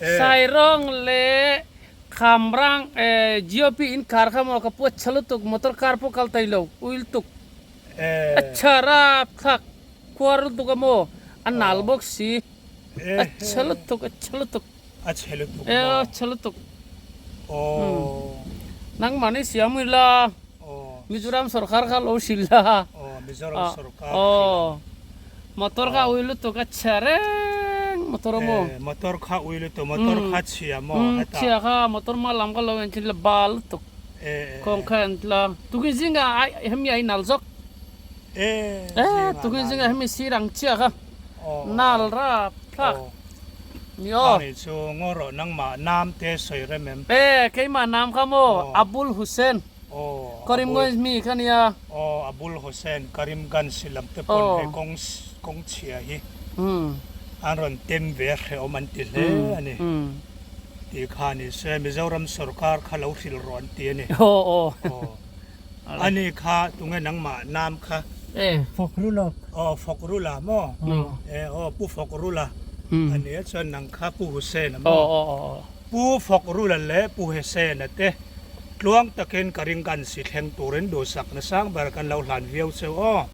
Sairong leh Khamrang GOP in khar kha maw ka pu a chhe lutuk motor car pawh kal thei lo ui lutuk a chhe rapthlak khuar lutuk a maw a nal bawk si a chhe lutuk a chhe lutuk a chhe lutuk maw a chhe lutuk nangmahni siam ila Mizoram sorkar kha lo hrilh la Mizoram sorkar motor kha ui lutuk a chhe reng motor a maw motor kha ui lutuk motor kha chhia maw hetah chhia kha motor hma lam kha lo en thin la bal lutuk kawng kha en tla tukin zinga hemi a inal zawk tukin zinga hemi sir ang chiah kha nal rap thlak ni aw ani chu ngaw rawh nangmah nam te sawi rem em keimah nam kha maw Abul Hussain Karimganj mi kha nia. Aw Abul Hussain Karimganj lam te pawn he kawng kawng chhia hi an rawn tem ve hrehawm an ti hle a ni tih kha ni se Mizoram sorkar kha lo hrilh rawh an ti a ni. Aw Ani kha tunge nangmah nam kha. Fawkrula. Aw Fawkrula maw? Aw Pu Fawkrula a nia chuan nang kha Pu Hussain a maw? Pu Fawkrula leh Pu Hussain-a te tluang takin ka ring kan si thleng turin duhsakna sang ber kan lo hlan viau cheu aw.